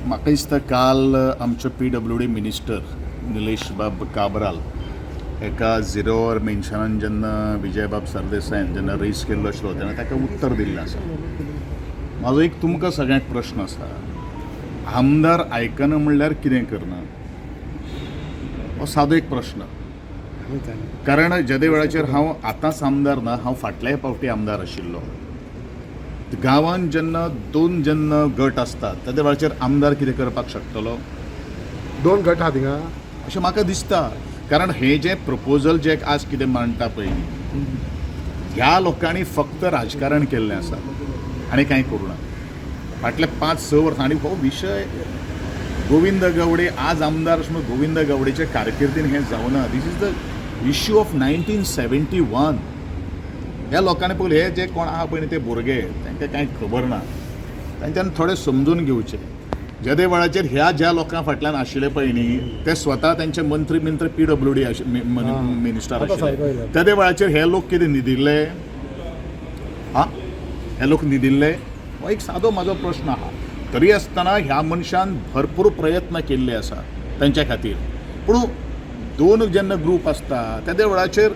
म्हाका दिसता काल आमचो पीडब्ल्यूडी मिनिस्टर निलेश बाब काब्राल एका झिरो our मेन्शनान जेन्ना विजयबाब सरदेसायान जेन्ना रेस केल्लो आशिल्लो तेन्ना ताका उत्तर दिल्लें आसा. म्हाजो एक तुमकां सगळ्यांक प्रश्न आसा, आमदार आयकना म्हणल्यार कितें करना, हो सादो एक प्रश्न. कारण जेदे वेळाचेर हांव आतांच आमदार ना, हांव फाटल्याय फावटी आमदार आशिल्लो. गांवांत जेन्ना दोन जेन्ना गट आसतात तेदे वेळाचेर आमदार कितें करपाक शकतलो? दोन गट आहा थिंगा. अशें म्हाका दिसता. कारण हें जें प्रपोजल जें आज कितें मांडटा पळय न्ही, ह्या लोकांनी फक्त राजकारण केल्लें आसा आनी कांय करूं ना फाटल्या 5-6 वर्सां. आनी हो विशय गोविंद गावडे आज आमदार अशें म्हणून गोविंद गावडेचे कारकिर्दीन हें जावना. This is the issue of 1971. ह्या लोकांनी पयलीं हे जे कोण आहा पळय न्ही ते भुरगे, तांकां कांय खबर ना, तांच्यान थोडें समजून घेवचें. जेदे वेळाचेर ह्या ज्या लोकां फाटल्यान आशिल्ले पळय न्ही, ते स्वता तांचे मंत्री मिंत्री पीडब्ल्यूडी मिनिस्टर आतां आशिल्ले. सारको येयला. तेदे वेळाचेर हे लोक कितें न्हिदिल्ले? आं, हे लोक न्हिदिल्ले? हो एक सादो म्हाजो प्रश्न आहा. तरी आसतना ह्या मनशान भरपूर प्रयत्न केल्ले आसा तांच्या खातीर. पूण दोन जेन्ना ग्रूप आसता तेदे वेळाचेर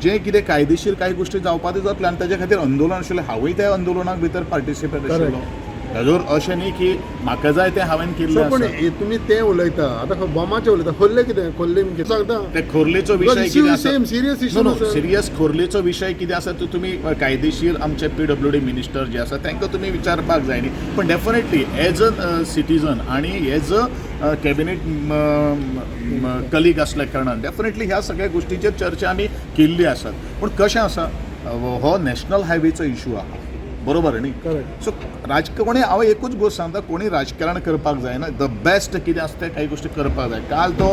जें कितें कायदेशीर कांय गोश्टी जावपा त्यो जातल्यो आनी ताजे खातीर आंदोलन आशिल्लें. हांवूय त्या आंदोलनाक भितर पार्टिसिपेट आशिल्लो. ताजोर अशें न्ही की म्हाका जाय तें हांवें केल्लें सर, पण आसा. हे तुमी ते उलयता, आतां बोमाचे उलयता, खोर्ले कितें, खोर्ले कितें सांगता? ते खोर्लेचो विशय कितें आसा? Same serious issue. No, serious खोर्लेचो विशय कितें आसा तो तुमी कायदेशीर आमचे पीडब्ल्यूडी मिनिस्टर जे आसा तांकां तुमी विचारपाक जाय न्ही. पण डेफिनेटली एज अ सिटीजन आनी एज अ कॅबिनेट कलीग आसल्या कारणान डेफिनेटली ह्या सगळ्या गोश्टीचेर चर्चा आमी केल्ली आसात. पूण कशें आसा, हो नॅशनल हायवेचो इशू आहा, बरोबर न्ही? करेक्ट. सो कोणी हांव एकूच गोश्ट सांगता, कोणी राजकारण करपाक जायना. The best कितें आसा तें काही गोश्टी करपाक जाय. काल तो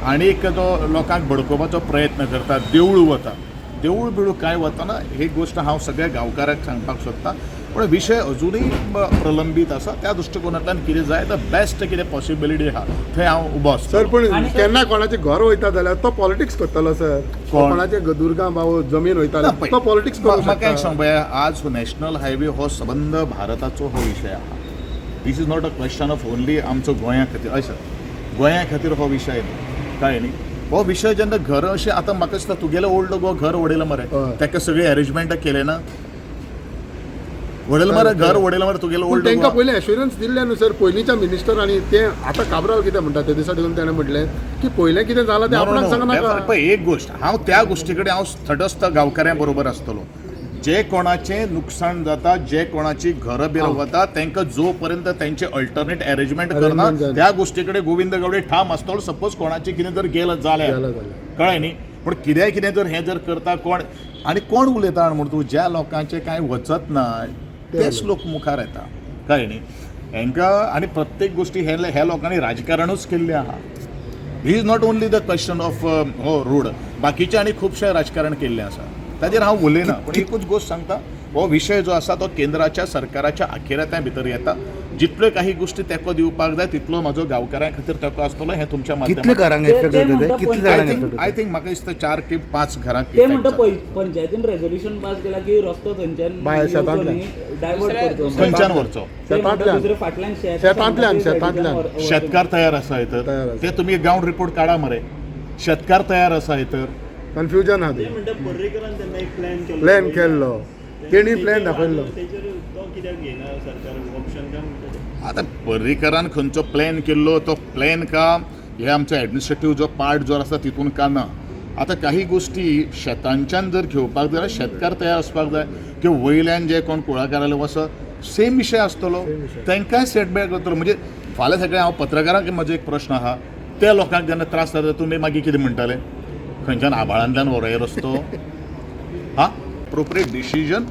आनी एक तो लोकांक भडकोवपाचो प्रयत्न करता, देवूळ वता, देवूळ बिळूळ कांय वतना ही गोश्ट हांव सगळ्या गांवकारांक सांगपाक सोदता. पूण विशय अजुनूय प्रलंबीत आसा. त्या दृश्टिकोनांतल्यान कितें जाय the best कितें पॉसिबिलिटी आहा थंय हांव उबो आसतलो. सर, पण केन्ना कोणाचें घर वयता जाल्यार तो पॉलिटिक्स करतलो सर. कोण? कोणाचे दुर्गा भाऊ जमीन वयता ना, पळय. तो पॉलिटिक्स करूंक म्हाका एक शकता. सांग पळया, आज नॅशनल हायवे हो सबंद भारताचो हो विशय आहा. This is not a question of only आमचो गोंया खातीर. हय सर, गोंया खातीर हो विशय न्ही, कळ्ळें न्ही? हो विशय जेन्ना घर अशें आतां म्हाका दिसता तुगेलें ओल्ड गोवा घर वडयलां मरे, हय. ताका सगळें अरेंजमेंट केलें ना? वडयलां मरे घर, वडयलां मरे तुगेलें पूण ओल्ड तांकां गोवा. पयलीं एश्युरन्स दिल्लें न्हू सर पयलींच्या मिनिस्टरांनी. ते आतां काब्राल कितें म्हणटा, ते दिसा देखून ताणें म्हटलें की पयलें कितें जालां तें No, no, आपणाक no. सांगनाका. पळय एक गोश्ट, हांव त्या गोश्टी कडेन हांव तटस्थ गांवकाऱ्यां बरोबर आसतलो. जे कोणाचें नुकसाण जाता, जे कोणाची घरां बिरां वता, तांकां जो पर्यंत तांचे अल्टरनेट अरेंजमेंट करना Arrangement जायना. त्या गोश्टी कडेन गोविंद गावडे ठाम आसतलो. सपोज कोणाचें कितें जर गेलें जाल्यार, जालें जाल्यार. कळ्ळें न्ही? पूण कितेंय कितें जर हें जर करता कोण आनी कोण उलयता म्हण तूं, ज्या लोकांचें कांय वचत ना तेच लोक मुखार येता, कळ्ळें न्ही? हांकां आनी प्रत्येक गोश्टी हे ह्या लोकांनी राजकारणूच केल्लें आहा. He is not only the question of हो रोड, बाकीचें आनी खुबशें राजकारण केल्लें आसा, ताजेर हांव उलयना. पूण एकूच गोश्ट सांगता, हो विशय जो आसा तो केंद्राच्या सरकाराच्या अखेरात्या भितर येता. जितल्यो काही गोश्टी तेंको दिवपाक जाय तितलो म्हाजो गांवकारां खातीर तेंको आसतलो हें तुमच्या कितले माध्यमांतल्यान. घरांक ते- इफेक्ट ते जाता ते? म्हणटा कितले पंचायत- I जाणांक थिंक इफेक्ट I think म्हाका दिसता 4 की 5 घरांक ते इफेक्ट म्हणटा जाता. पंचायतीन रेजोल्युशन पास केला की रस्तो थंयच्यान बाय, येवचो शेतांतल्यान. न्ही, डायवर्ट करचो म्हणून. खंयच्यान व्हरचो? ते म्हणटा शेतांतल्यान. दुसरे फाटल्यान शेत आसा, शेतांतल्यान, ते सायडीच्यान शेतांतल्यान. व्हरचो. शेतकार तयार आसा तर तयार आसा. ते तुमी ग्रावंड रिपोर्ट काडा मरे, शेतकार तयार आसा तर. कन्फ्युजन आहा ते तें. म्हणटा पर्रीकरान तेन्ना एक प्लॅन केल्लो. प्लॅन केल्लो, तेणी प्लॅन दाखयल्लो. तेचेर तो कित्याक घेयना सरकार ऑप्शन काय म्हणटा ते? आतां पर्रीकरान खंयचो प्लॅन केल्लो तो प्लॅन का हे आमचो एडमिनिस्ट्रेटीव जो पार्ट जो आसा तितून का ना. आतां काही गोश्टी शेतांच्यान जर घेवपाक जाय जाल्यार शेतकार तयार आसपाक जाय किंवा वयल्यान जे कोण कुळागराले वचत सेम विशय आसतलो, तांकांय सेटबॅक जातलो. म्हणजे फाल्यां सगळें हांव पत्रकारांक म्हजो एक प्रश्न आहा, त्या लोकांक जेन्ना त्रास जाता तुमी मागीर कितें म्हणटाले? खंयच्यान आबाळांतल्यान व्हरोया रस्तो? हा, अप्रोप्रिएट डिसिजन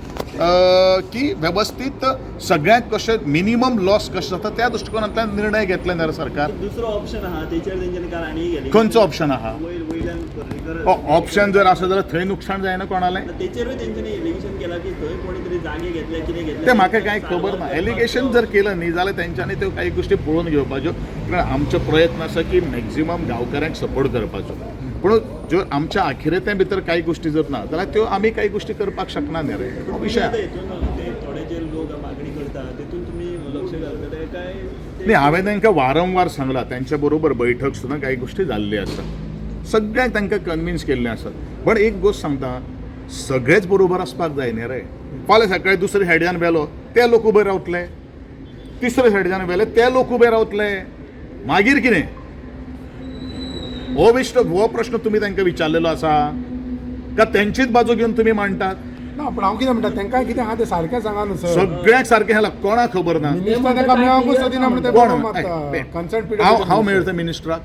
की वेवस्थीत सगळ्यांक कशें मिनिमम लॉस कशें जाता त्या दृश्टिकोनांतल्यान निर्णय घेतले न्ही रे सरकार. दुसरो ऑप्शन आहा तेचेर तेंच्यांनी काल आनी गेले. खंयचो ऑप्शन आहा? वयर वयल्यान पर्रीकर ऑप्शन जर आसा जाल्यार थंय नुकसाण जायना कोणालें? तेचेरूय तेंच्यांनी एलिगेशन केला की थंय कोणी तरी जागे घेतले, कितें घेतले. तें म्हाका कांय खबर ना. एलिगेशन जर केलं न्ही जाल्यार तेंच्यांनी त्यो काही गोश्टी पळोवन घेवपाच्यो. कारण आमचो प्रयत्न आसा की मॅक्झिमम गांवकारांक सपोर्ट करपाचो. पूण ज्यो आमच्या आखिरेत्या भितर काही गोश्टी जर ना जाल्यार त्यो आमी काही गोश्टी करपाक शकना न्ही रे, हो विशय आहा. हितून ते थोडे जे लोक मागणी करता तेतून तुमी लक्ष घालता ते काय? न्ही, हांवें तांकां वारंवार सांगलां, तांच्या बरोबर बैठक सुद्दां कांय गोश्टी जाल्ली आसा, सगळ्यांक तांकां कन्विन्स केल्लें आसा. बट एक गोश्ट सांगता, सगळेच बरोबर आसपाक जाय न्ही रे. फाल्यां सकाळी दुसरे सायडीच्यान व्हेलो ते लोक उबे रावतले, तिसरे सायडीच्यान व्हेले ते लोक उबे रावतले, मागीर कितें? हो विश्ट हो प्रश्न तुमी तांकां विचारलेलो आसा का तेंचीच बाजू घेवन तुमी मांडटात? ना, पूण हांव कितें म्हणटा, तांकां कितें आहा तें सारकें सांगा न्हू सर. सगळ्यांक सारकें ह्याला कोणाक खबर ना. मिनिस्टर तांकां मेळोंकूच सोदिना म्हणून ते कोण? बरोबर मारता. कन्सर्न. हांव हांव मेळटा मिनिस्टराक.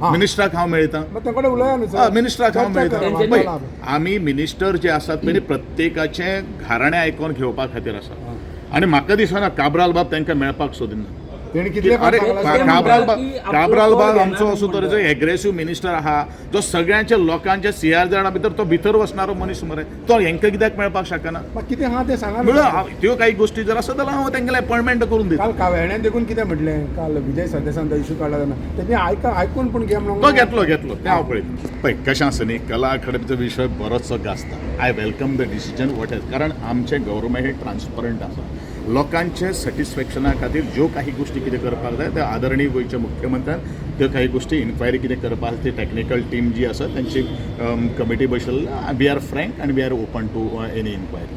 हां. मिनिस्टराक हांव मेळटा. मग तांकडे उलया न्हू हय, सर. मिनिस्टराक हांव चर्चा मेळटा. करा, पळय, वार्तालाप. आमी मिनिस्टर जे आसात पळय न्ही, प्रत्येकाचें घराणें आयकोन घेवपा खातीर आसा आनी म्हाका दिसना काब्राल बाब तांकां मेळपाक सोदिना. तेणी कितले अरे, फावट सांगलां सर? काब्राल बाब, की आपलो काब्राल बाब कॉल आमचो घेना असो तरेचो म्हणटा. एग्रेसीव मिनिस्टर आहा, जो सगळ्यांच्या लोकांच्या सियारजणा भितर तो भितर वचणारो मनीस मरे, तो हेंकां कित्याक मेळपाक शकना? मग कितें आहा तें सांगा न्हू म्हळ्यार सर. त्यो काही गोश्टी जर आसत जाल्यार हांव तेंगेले अपॉयंटमेंट करून दिता. काल कावेण्यान देखून कितें म्हटलें, काल विजय सरदेसान तो इशू काडला तेन्ना तेणी आयका आयकून पूण घे म्हणून. तो घेतलो घेतलो, तें हांव पळयता. पळय कशें आसा न्ही, कला अकादमीचो विशय बरोचसो गाजता. I welcome the decision what is, कारण आमचें गव्हर्मेंट हें ट्रान्सपरंट आसा. लोकांचे सॅटिस्फॅक्शना खातीर ज्यो काही गोश्टी कितें करपाक जाय त्यो आदरणीय गोंयच्या मुख्यमंत्र्यान त्यो काही गोश्टी इन्क्वायरी कितें करपाक आसा, ती टॅक्निकल टीम जी आसा तेंची कमिटी बसयल्ली. We are frank आनी we are open to any inquiry.